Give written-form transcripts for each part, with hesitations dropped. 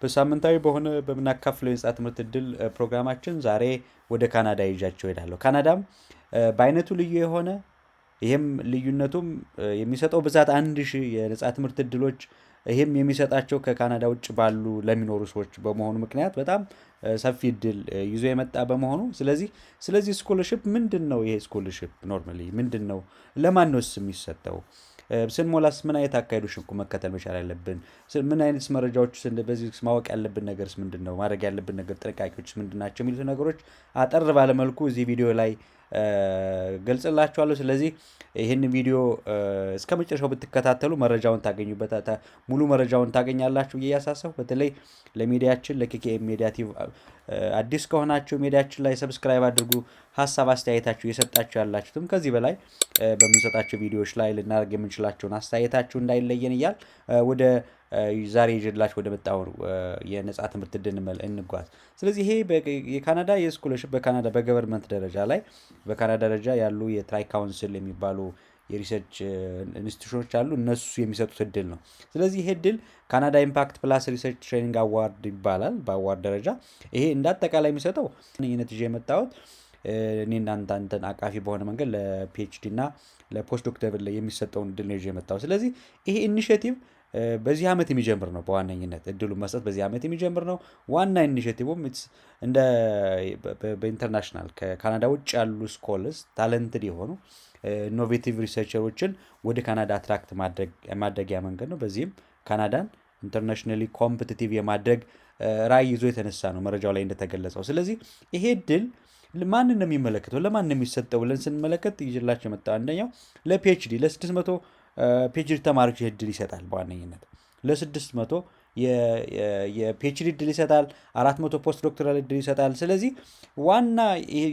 በሳምንታዊ በሆነ በምናካፍለው የነጻ ትምህርት እድል ፕሮግራማችን ዛሬ ወደ ካናዳ ይዣችሁ እሄዳለሁ። ካናዳም በአይነቱ ልዩ የሆነ፣ ይህም ልዩነቱም የሚሰጠው ብዛት 1000 የነጻ ትምህርት እድሎች፣ ይህም የሚሰጣቸው ከካናዳ ውጭ ባሉ ለሚኖሩ ሰዎች በመሆኑ ምክንያት በጣም ሰፊ እድል ይዞ የመጣ በመሆኑ፣ ስለዚህ scholarship ምንድን ነው? ይሄ scholarship normally ምንድን ነው? ለማን ነውስ የሚሰጠው? ስንሞላስ ምን አይነት አካሄዶች መከተል መቻል ያለብን? ምን አይነት መረጃዎች፣ በዚህ ማወቅ ያለብን ነገርስ ምንድን ነው? ማድረግ ያለብን ነገር፣ ጥንቃቄዎች ምንድን ናቸው? የሚሉት ነገሮች አጠር ባለ መልኩ እዚህ ቪዲዮ ላይ ገልጽላችኋለሁ። ስለዚህ ይህን ቪዲዮ እስከ መጨረሻው ብትከታተሉ መረጃውን ታገኙበት ሙሉ መረጃውን ታገኛላችሁ ብዬ እያሳሰብኩ፣ በተለይ ለሚዲያችን ለኬኬኤም ሚዲያ ቲቪ አዲስ ከሆናችሁ ሚዲያችን ላይ subscribe አድርጉ። ሀሳብ አስተያየታችሁ እየሰጣችሁ ያላችሁትም ከዚህ በላይ በምንሰጣቸው ቪዲዮዎች ላይ ልናደርግ የምንችላቸውን አስተያየታችሁ እንዳይለየን እያልን ወደ ዛሬ ይዤላችሁ ወደ መጣው የነጻ ትምህርት እድል እንጓዝ። ስለዚህ ይሄ የካናዳ የ scholarship በካናዳ በ government ደረጃ ላይ፣ በካናዳ ደረጃ ያሉ የ Tri Council የሚባሉ የ research institution ኖች አሉ። እነሱ የሚሰጡት እድል ነው። ስለዚህ ይሄ እድል Canada Impact Plus Research Training Award ይባላል። በ award ደረጃ ይሄ እንደ አጠቃላይ የሚሰጠው ይነት ይዤ የመጣሁት እኔ እናንተ አንተን አቃፊ በሆነ መንገድ ለ PhD እና ለ post doctoral ላይ የሚሰጠውን እድል ነው ይዤ የመጣሁት። ስለዚህ ይሄ initiative በዚህ ዓመት የሚጀምር ነው። በዋነኝነት እድሉን መስጠት በዚህ ዓመት የሚጀምር ነው። ዋና initiative ም እንደ በ international ከካናዳ ውጭ ያሉ scholars፣ talented የሆኑ innovative researcher ኦችን ወደ ካናዳ attract ማድረጊያ መንገድ ነው። በዚህም ካናዳን internationally competitive የማድረግ ራዕይ ይዞ የተነሳ ነው መረጃው ላይ እንደተገለጸው። ስለዚህ ይሄ እድል ማንን ነው የሚመለከተው፣ ለማን ነው የሚሰጠው ብለን ስንመለከት ይዤላችሁ የመጣው አንደኛው ለ PhD፣ ለ600 PhD ተማሪዎች ይህ እድል ይሰጣል። በዋነኝነት ለ600 የ PhD እድል ይሰጣል። 400 post doctoral እድል ይሰጣል። ስለዚህ ዋና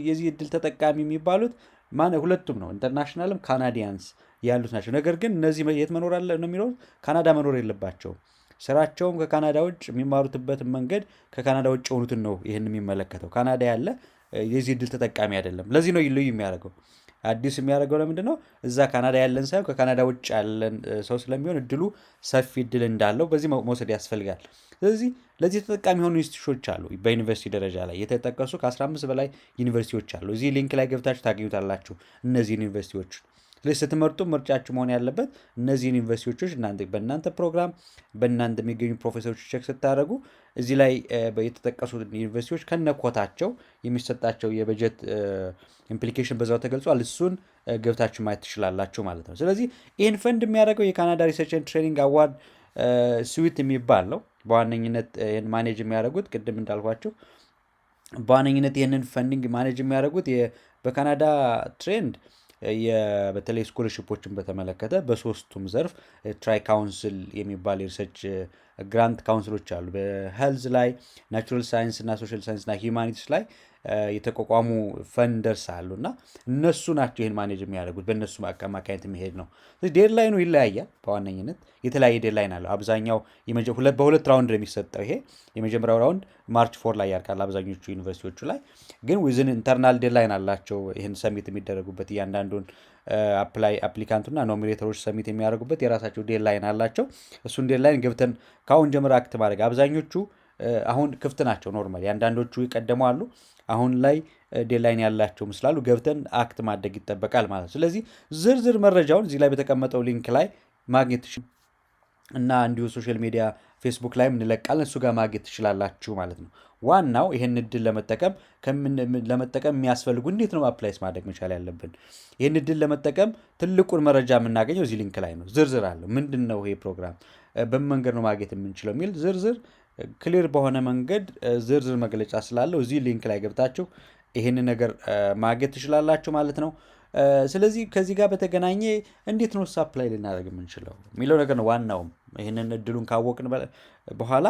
የዚህ እድል ተጠቃሚ የሚባሉት ማን ሁለቱም ነው፣ international ም Canadians ያሉት ናቸው። ነገር ግን እነዚህ የት መኖር አለ ነው የሚኖሩት? ካናዳ መኖር የለባቸውም። ስራቸውም ከካናዳ ውጭ፣ የሚማሩትበትን መንገድ ከካናዳ ውጭ የሆኑትን ነው ይህን የሚመለከተው። ካናዳ ያለ የዚህ እድል ተጠቃሚ አይደለም። ለዚህ ነው ልዩ የሚያደርገው። አዲስ የሚያደርገው ለምንድን ነው? እዛ ካናዳ ያለን ሳይሆን ከካናዳ ውጭ ያለን ሰው ስለሚሆን እድሉ ሰፊ እድል እንዳለው በዚህ መውሰድ ያስፈልጋል። ስለዚህ ለዚህ ተጠቃሚ የሆኑ institution ኖች አሉ። በዩኒቨርሲቲ ደረጃ ላይ የተጠቀሱ ከ15 በላይ ዩኒቨርሲቲዎች አሉ። እዚህ link ላይ ገብታችሁ ታገኙታላችሁ እነዚህን ዩኒቨርሲቲዎች። ስለዚህ ስትመርጡ ምርጫችሁ መሆን ያለበት እነዚህን ዩኒቨርሲቲዎች እናንተ በእናንተ ፕሮግራም በእናንተ የሚገኙ ፕሮፌሰሮች check ስታደርጉ እዚህ ላይ የተጠቀሱ ዩኒቨርሲቲዎች ከነኮታቸው የሚሰጣቸው የበጀት implication በዛው ተገልጿል። እሱን ገብታችሁ ማየት ትችላላችሁ ማለት ነው። ስለዚህ ይህን ፈንድ የሚያደርገው የካናዳ Research and Training Award Suite የሚባል ነው። በዋነኝነት ይህን manage የሚያደርጉት፣ ቅድም እንዳልኳችሁ፣ በዋነኝነት ይህንን funding manage የሚያደርጉት በካናዳ trend በተለይ scholarship ኦችን በተመለከተ በሶስቱም ዘርፍ Tri Council የሚባል የ research grant council ኦች አሉ። በ health ላይ፣ natural science እና social science እና humanities ላይ የተቋቋሙ funders አሉ እና እነሱ ናቸው ይህን manage የሚያደርጉት። በእነሱ አማካኝነት የሚሄድ ነው። Deadline ኑ ይለያያል። በዋነኝነት የተለያየ deadline አለው። አብዛኛው በሁለት round ነው የሚሰጠው። ይሄ የመጀመሪያው round March 4 ላይ ያልቃል አብዛኞቹ ዩኒቨርሲቲዎቹ ላይ፣ ግን within internal deadline አላቸው። ይህን submit የሚደረጉበት እያንዳንዱን apply applicant ኡና nominator ኦች submit የሚያደርጉበት የራሳቸው deadline አላቸው። እሱን deadline ገብተን ከአሁን ጀምሮ act ማድረግ፣ አብዛኞቹ አሁን ክፍት ናቸው። Normally አንዳንዶቹ ይቀደሙ አሉ። አሁን ላይ deadline ያላቸው ስላሉ ገብተን act ማድረግ ይጠበቃል ማለት ነው። ስለዚህ ዝርዝር መረጃውን እዚህ ላይ በተቀመጠው link ላይ ማግኘት እና እንዲሁ social media ፌስቡክ ላይም እንለቃለን፣ እሱ ጋር ማግኘት ትችላላችሁ ማለት ነው። ዋናው ይህን እድል ለመጠቀም የሚያስፈልጉ፣ እንዴት ነው apply ስ ማድረግ መቻል ያለብን? ይህን እድል ለመጠቀም ትልቁን መረጃ የምናገኘው እዚህ link ላይ ነው። ዝርዝር አለው። ምንድን ነው ይሄ ፕሮግራም፣ በምን መንገድ ነው ማግኘት የምንችለው የሚል ዝርዝር clear በሆነ መንገድ ዝርዝር መግለጫ ስላለው እዚህ link ላይ ገብታችሁ ይህንን ነገር ማግኘት ትችላላችሁ ማለት ነው። ስለዚህ ከዚህ ጋር በተገናኘ እንዴት ነው apply ልናደርግ የምንችለው የሚለው ነገር ነው ዋናውም። ይህንን እድሉን ካወቅን በኋላ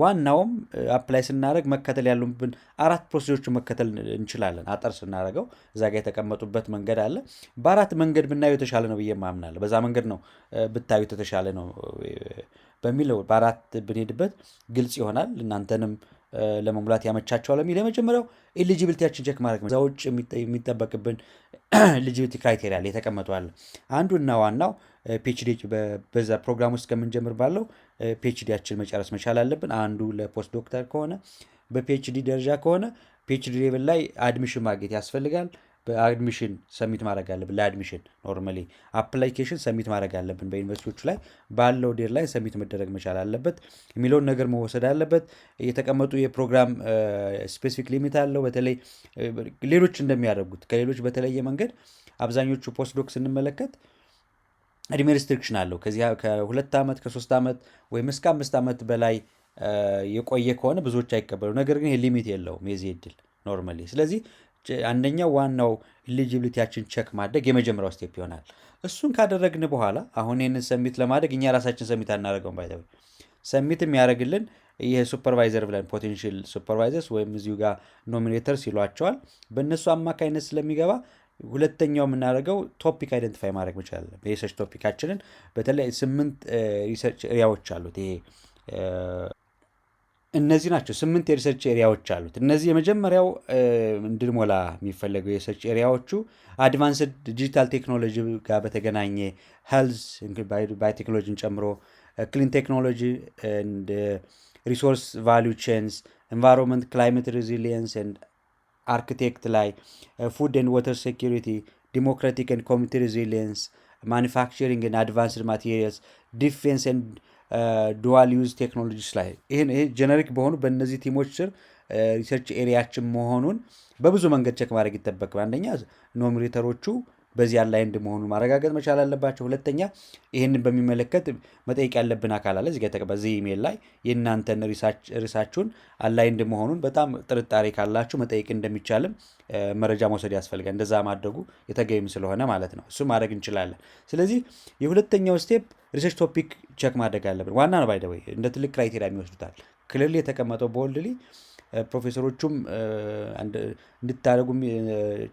ዋናውም apply ስናደርግ መከተል ያሉብን አራት procedure ኦችን መከተል እንችላለን። አጠር ስናደርገው እዛ ጋር የተቀመጡበት መንገድ አለ። በአራት መንገድ ብናየው የተሻለ ነው ብዬ ማምናለሁ። በዛ መንገድ ነው ብታዩት የተሻለ ነው በሚለው፣ በአራት ብንሄድበት ግልጽ ይሆናል፣ እናንተንም ለመሙላት ያመቻቸዋል የሚል። የመጀመሪያው eligibility ያችን check ማድረግ ነው። እዛ ውጭ የሚጠበቅብን eligibility criteria አለ፣ የተቀመጡ አለ። አንዱና ዋናው PhD በዛ ፕሮግራም ውስጥ ከምንጀምር ባለው PhD ያችን መጨረስ መቻል አለብን። አንዱ ለ post doctor ከሆነ፣ በ PhD ደረጃ ከሆነ PhD level ላይ admission ማግኘት ያስፈልጋል። በ admission submit ማድረግ አለብን። ለ admission normally application submit ማድረግ አለብን። በዩኒቨርሲቲዎቹ ላይ ባለው deadline submit መደረግ መቻል አለበት የሚለውን ነገር መወሰድ አለበት። የተቀመጡ የፕሮግራም specific limit አለው። በተለይ ሌሎች እንደሚያደርጉት ከሌሎች በተለየ መንገድ አብዛኞቹ postdoc ስንመለከት እድሜ restriction አለው። ከዚህ ከ2 ዓመት፣ ከ3 ዓመት ወይም እስከ 5 ዓመት በላይ የቆየ ከሆነ ብዙዎች አይቀበሉ። ነገር ግን limit የለውም የዚህ እድል normally። ስለዚህ አንደኛው ዋናው eligibility ያችን check ማድረግ የመጀመሪያው step ይሆናል። እሱን ካደረግን በኋላ አሁን ይህንን submit ለማድረግ እኛ ራሳችን submit አናደርገውም። By the way submit የሚያደርግልን ይህ supervisor ብለን potential supervisors ወይም እዚሁ ጋር nominators ይሏቸዋል። በእነሱ አማካኝነት ስለሚገባ ሁለተኛው የምናደርገው topic identify ማድረግ መቻል አለብን። የ research topic ኣችንን በተለይ ስምንት research area ዎች አሉት። ይሄ እነዚህ ናቸው። ስምንት የ research area ዎች አሉት። እነዚህ የመጀመሪያው እንድንሞላ የሚፈለገው የ research area ዎቹ advanced digital technology ጋር በተገናኘ፣ health biotechnology ን ጨምሮ፣ clean technology፣ resource value chains፣ environment climate resilience architect ላይ፣ food and water security፣ democratic and community resilience፣ manufacturing and advanced materials፣ defense and dual use technologies ላይ ይህን ይሄ generic በሆኑ በእነዚህ theme ኦች ስር research area ኣችን መሆኑን በብዙ መንገድ check ማድረግ ይጠበቅባል። አንደኛ nominator ኦቹ በዚህ aligned መሆኑን ማረጋገጥ መቻል አለባቸው። ሁለተኛ ይህንን በሚመለከት መጠየቅ ያለብን አካል አለ። እዚህ ጋር በዚህ ኢሜል ላይ የእናንተን research ኣችሁን aligned መሆኑን በጣም ጥርጣሬ ካላችሁ መጠየቅ እንደሚቻልም መረጃ መውሰድ ያስፈልጋል። እንደዛ ማድረጉ የተገቢም ስለሆነ ማለት ነው። እሱ ማድረግ እንችላለን። ስለዚህ የሁለተኛው step research topic check ማድረግ አለብን። ዋና ነው፣ by the way እንደ ትልቅ criteria የሚወስዱታል። Clearly የተቀመጠው boldly ፕሮፌሰሮቹም እንድታደርጉ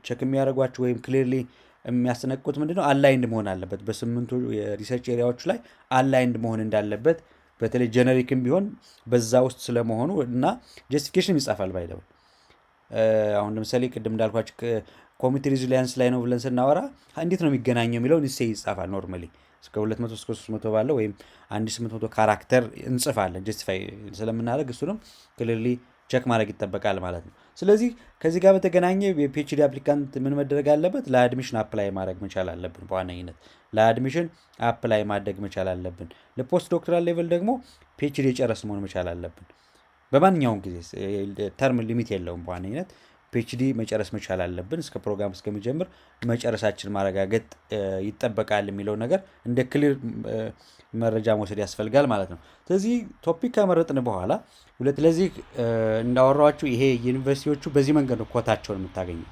check የሚያደርጓቸው ወይም clearly የሚያስጠነቅቁት ምንድነው? Aligned መሆን አለበት። በስምንቱ የ research area ዎቹ ላይ aligned መሆን እንዳለበት፣ በተለይ generic ም ቢሆን በዛ ውስጥ ስለመሆኑ እና justification ይጻፋል። By the way አሁን ለምሳሌ ቅድም እንዳልኳቸው community resilience ላይ ነው ብለን ስናወራ እንዴት ነው የሚገናኘው የሚለውን essay ይጻፋል። Normally እስከ 200 እስከ 300 ባለው ወይም 1800 character እንጽፋለን justify ስለምናደርግ እሱንም clearly check ማድረግ ይጠበቃል ማለት ነው። ስለዚህ ከዚህ ጋር በተገናኘ የ PhD applicant ምን መደረግ አለበት? ለ admission apply ማድረግ መቻል አለብን። በዋነኝነት ለ admission apply ማድረግ መቻል አለብን። ለ post doctoral level ደግሞ PhD የጨረስ መሆን መቻል አለብን። በማንኛውም ጊዜ term limit የለውም። በዋነኝነት PhD መጨረስ መቻል አለብን። እስከ ፕሮግራም እስከሚጀምር መጨረሳችን ማረጋገጥ ይጠበቃል የሚለው ነገር እንደ clear መረጃ መውሰድ ያስፈልጋል ማለት ነው። ስለዚህ topic ከመረጥን በኋላ ሁለት ለዚህ እንዳወራኋችሁ ይሄ ዩኒቨርሲቲዎቹ በዚህ መንገድ ነው ኮታቸውን የምታገኘው።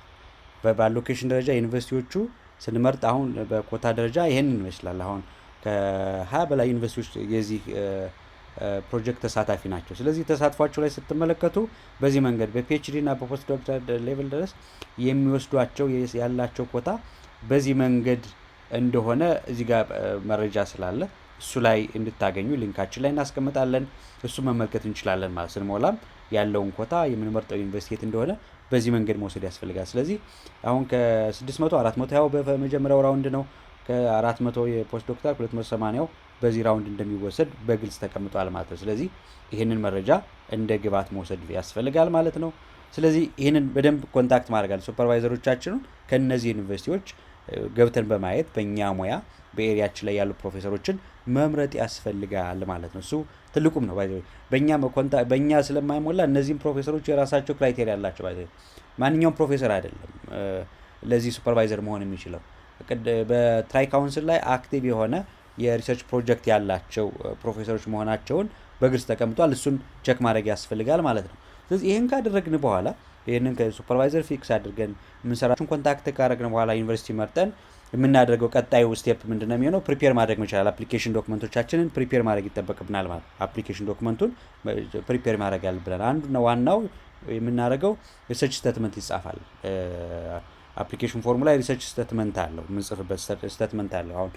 በ allocation ደረጃ ዩኒቨርሲቲዎቹ ስንመርጥ አሁን በኮታ ደረጃ ይሄንን ይመስላል። አሁን ከ20 በላይ ዩኒቨርሲቲዎች የዚህ ፕሮጀክት ተሳታፊ ናቸው። ስለዚህ ተሳትፏቸው ላይ ስትመለከቱ በዚህ መንገድ በ PhD እና በ post doctor level ድረስ የሚወስዷቸው ያላቸው ኮታ በዚህ መንገድ እንደሆነ እዚህ ጋር መረጃ ስላለ እሱ ላይ እንድታገኙ link ኣችን ላይ እናስቀምጣለን። እሱ መመልከት እንችላለን ማለት ስንሞላም ያለውን ኮታ የምንመርጠው ዩኒቨርሲቲ የት እንደሆነ በዚህ መንገድ መውሰድ ያስፈልጋል። ስለዚህ አሁን ከ600 420 በመጀመሪያው round ነው። ከ400 የ post doctor 280ው በዚህ round እንደሚወሰድ በግልጽ ተቀምጧል ማለት ነው። ስለዚህ ይህንን መረጃ እንደ ግብዓት መውሰድ ያስፈልጋል ማለት ነው። ስለዚህ ይህንን በደንብ contact ማድረግ አለ supervisor ኦቻችንን ከእነዚህ ዩኒቨርሲቲዎች ገብተን በማየት በእኛ ሙያ በ area ኣችን ላይ ያሉ ፕሮፌሰሮችን መምረጥ ያስፈልጋል ማለት ነው። እሱ ትልቁም ነው። በእኛ ስለማይሞላ እነዚህም ፕሮፌሰሮች የራሳቸው criteria አላቸው። ማንኛውም ፕሮፌሰር አይደለም ለዚህ supervisor መሆን የሚችለው። በ Tri Council ላይ active የሆነ የ research project ያላቸው ፕሮፌሰሮች መሆናቸውን በግልጽ ተቀምጧል። እሱን check ማድረግ ያስፈልጋል ማለት ነው። ስለዚህ ይህን ካደረግን በኋላ፣ ይህንን ከ supervisor fix አድርገን የምንሰራችን contact ካደረግን በኋላ፣ ዩኒቨርሲቲ መርጠን የምናደርገው ቀጣዩ step ምንድን ነው የሚሆነው? Prepare ማድረግ መቻል፣ application document ኦቻችንን prepare ማድረግ ይጠበቅብናል ማለት application document ኡን prepare ማድረግ ያለብናል። አንዱና ዋናው የምናደርገው research statement ይጻፋል። Application form ኡ ላይ research statement አለው፣ የምንጽፍበት statement አለው። አሁን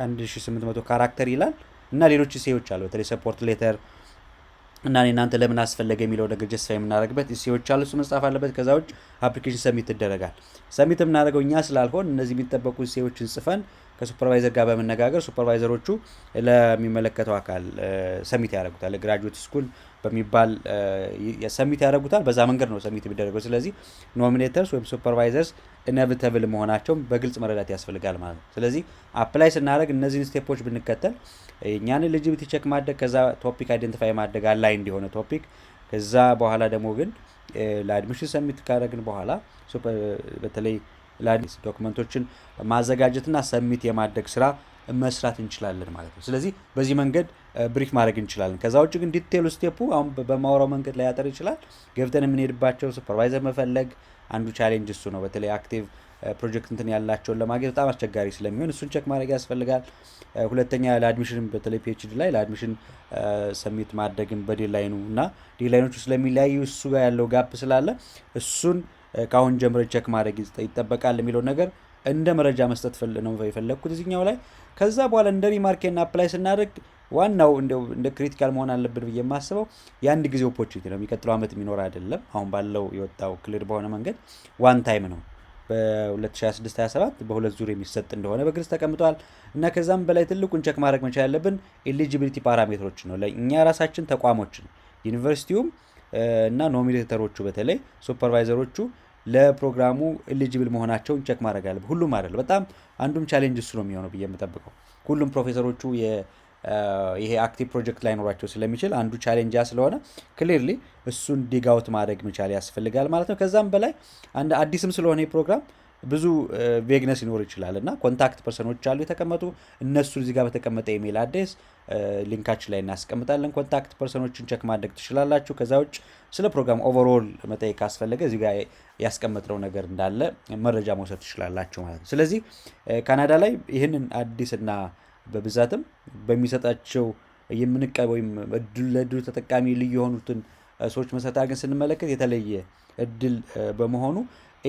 1800 character ይላል እና ሌሎች essay ዎች አሉ። በተለይ support letter እና እናንተ ለምን አስፈለገ የሚለው ነገር justify የምናደርግበት essay ዎች አሉ። እሱ መጻፍ አለበት። ከዛ ውጭ application submit ይደረጋል። Submit የምናደርገው እኛ ስላልሆን እነዚህ የሚጠበቁ essay ዎችን ጽፈን ከ supervisor ጋር በመነጋገር supervisor ኦቹ ለሚመለከተው አካል submit ያደርጉታል። Graduate school በሚባል submit ያደርጉታል። በዛ መንገድ ነው submit የሚደረገው። ስለዚህ nominators ወይም supervisors inevitable መሆናቸውን በግልጽ መረዳት ያስፈልጋል ማለት ነው። ስለዚህ apply ስናደርግ እነዚህን step ኦች ብንከተል፣ የእኛን eligibility check ማድረግ፣ ከዛ topic identify ማድረግ፣ align እንዲሆነ topic፣ ከዛ በኋላ ደግሞ ግን ለ admission submit ካደረግን በኋላ በተለይ document ኦችን ማዘጋጀትና submit የማድረግ ስራ መስራት እንችላለን ማለት ነው። ስለዚህ በዚህ መንገድ brief ማድረግ እንችላለን። ከዛ ውጭ ግን detail ኡ step ኡ አሁን በማውራው መንገድ ላይ ያጠር ይችላል። ገብተን የምንሄድባቸው supervisor መፈለግ አንዱ challenge እሱ ነው። በተለይ active project እንትን ያላቸውን ለማግኘት በጣም አስቸጋሪ ስለሚሆን እሱን check ማድረግ ያስፈልጋል። ሁለተኛ ለ admission፣ በተለይ PhD ላይ ለ admission submit ማድረግን በ deadline ኑ እና deadline ኖቹ ስለሚለያዩ እሱ ጋር ያለው gap ስላለ እሱን ከአሁን ጀምረን check ማድረግ ይጠበቃል የሚለው ነገር እንደ መረጃ መስጠት ነው የፈለግኩት እዚህኛው ላይ። ከዛ በኋላ እንደ remark ኤና apply ስናደርግ ዋናው እንደ critical መሆን አለብን ብዬ የማስበው የአንድ ጊዜ opportunity ነው። የሚቀጥለው ዓመት የሚኖር አይደለም። አሁን ባለው የወጣው clear በሆነ መንገድ one time ነው። በ2026 27 በሁለት ዙር የሚሰጥ እንደሆነ በግልጽ ተቀምጧል። እና ከዛም በላይ ትልቁን check ማድረግ መቻል ያለብን eligibility parameter ኦች ነው። ለእኛ ራሳችን ተቋሞችን፣ ዩኒቨርሲቲውም እና nominator ኦቹ፣ በተለይ supervisor ኦቹ ለፕሮግራሙ eligible መሆናቸውን check ማድረግ አለብን። ሁሉም አይደለም። በጣም አንዱም challenge እሱ ነው የሚሆነው ብዬ የምጠብቀው። ሁሉም ፕሮፌሰሮቹ ይሄ active project ላይኖራቸው ስለሚችል አንዱ challenge ያ ስለሆነ clearly እሱን dig out ማድረግ መቻል ያስፈልጋል ማለት ነው። ከዛም በላይ አንድ አዲስም ስለሆነ ፕሮግራም ብዙ vagueness ሊኖር ይችላል እና contact person ኦች አሉ የተቀመጡ። እነሱ እዚህ ጋር በተቀመጠ email address link ኣችን ላይ እናስቀምጣለን። Contact person ኦችን check ማድረግ ትችላላችሁ። ከዛ ውጭ ስለ ፕሮግራም overall መጠየቅ ካስፈለገ እዚህ ጋር ያስቀመጥነው ነገር እንዳለ መረጃ መውሰድ ትችላላችሁ ማለት ነው። ስለዚህ ካናዳ ላይ ይህንን አዲስና በብዛትም በሚሰጣቸው የምንቀ ወይም ለእድሉ ተጠቃሚ ልዩ የሆኑትን ሰዎች መሰረት አድርገን ስንመለከት የተለየ እድል በመሆኑ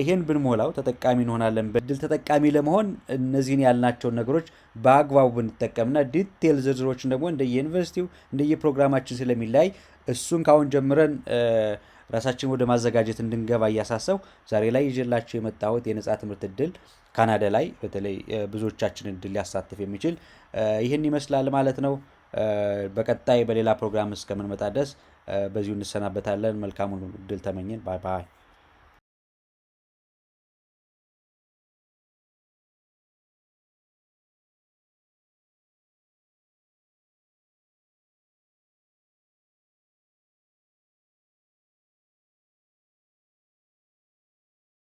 ይሄን ብንሞላው ተጠቃሚ እንሆናለን። በእድል ተጠቃሚ ለመሆን እነዚህን ያልናቸውን ነገሮች በአግባቡ ብንጠቀምና detail ዝርዝሮችን ደግሞ እንደየዩኒቨርሲቲው እንደየፕሮግራማችን ስለሚለያይ እሱን ካሁን ጀምረን ራሳችን ወደ ማዘጋጀት እንድንገባ እያሳሰብኩ ዛሬ ላይ ይዤላችሁ የመጣሁት የነጻ ትምህርት እድል ካናዳ ላይ በተለይ ብዙዎቻችንን እድል ሊያሳትፍ የሚችል ይህን ይመስላል ማለት ነው። በቀጣይ በሌላ ፕሮግራም እስከምንመጣ ድረስ በዚሁ እንሰናበታለን። መልካሙን እድል ተመኘን። Bye bye።